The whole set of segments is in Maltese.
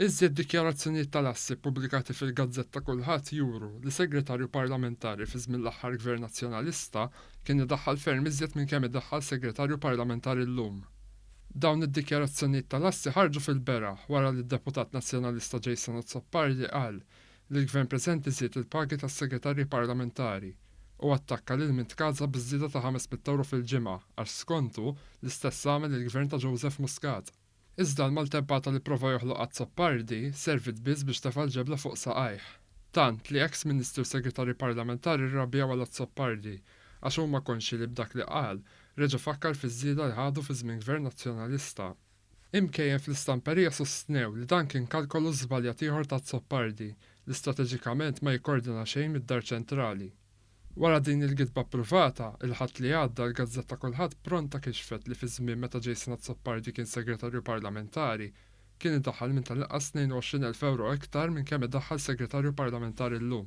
Iżjed dikjarazzjonijiet tal-assi ppubblikati fil-gazzetta Kullħadd juru li segretarju parlamentari fi żmien l-aħħar Gvern Nazzjonalista kien idaħħal ferm iżjed minn kemm idaħħal segretarju parlamentari llum. Dawn id-dikjarazzjonijiet tal-assi ħarġu fil-beraħ wara li d-deputat Nazzjonalista Jason Azzopardi qal li l-Gvern preżenti żied il-pagi tas-segretarji parlamentari u attakka lil min tkaża biż-żieda ta' 500 ewro fil-ġimgħa għax skontu, l-istess għamel il-Gvern ta' Joseph Muscat. Iżda l-maltempata li pprova joħloq Azzopardi serviet biss biex tefa' l-ġebla fuq saqajh. Tant li eks Ministri u Segretarji Parlamentari rrabjaw għal Azzopardi għax huma konxji li b'dak li qal reġa' fakkar fiż-żieda li ħadu fi żmien Gvern Nazzjonalista. Imkejjen fl-istamperija sostnew li dan kien kalkolu żbaljat ieħor ta' Azzopardi li strateġikament ma jikkordina xejn mid-Dar Ċentrali. Wara din il-gidba ppruvata, il-Ħadd li għadda l-gazzetta Kulħadd pronta kixfet li fiż-żmien meta Jason Azzopardi kien Segretarju Parlamentari, kien idaħħal minn tal-inqas 22,000 ewro iktar minn kemm idaħħal Segretarju Parlamentari llum.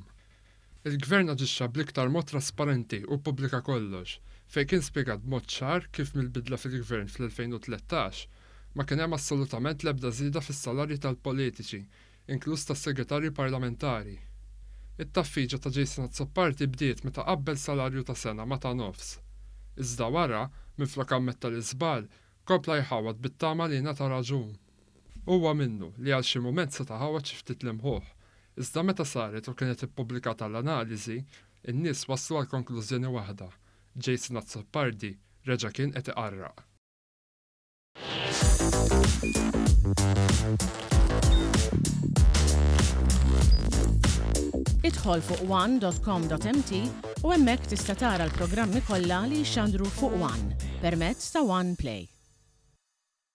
Il-Gvern aġixxa bl-iktar mod trasparenti u ppubblika kollox, fejn kien spjegat b'mod ċar kif mill-bidla fil-Gvern fl-2013, ma kien hemm assolutament l-ebda żieda fis-salarji tal-politiċi, inkluż tas-Segretarji Parlamentari. It-tgħaffiġa ta' Jason Azzopardi bdiet meta qabbel salarju ta' sena ma' ta' nofs. Iżda wara, minflok ammetta l-iżball, kompla jħawwad bit-tama li jingħata raġun. Huwa minnu li għal xi mument seta' ħawwad xi ftit l-imħuħ, iżda meta saret u kienet ippubblikata l-analiżi, in-nies waslu għal konklużjoni waħda, Jason Azzopardi reġa' kien qed iqarraq. Idħol fuq one.com.mt u hemmhekk tista' tara l-programmi kollha li jixxandru fuq One permezz ta' One Play.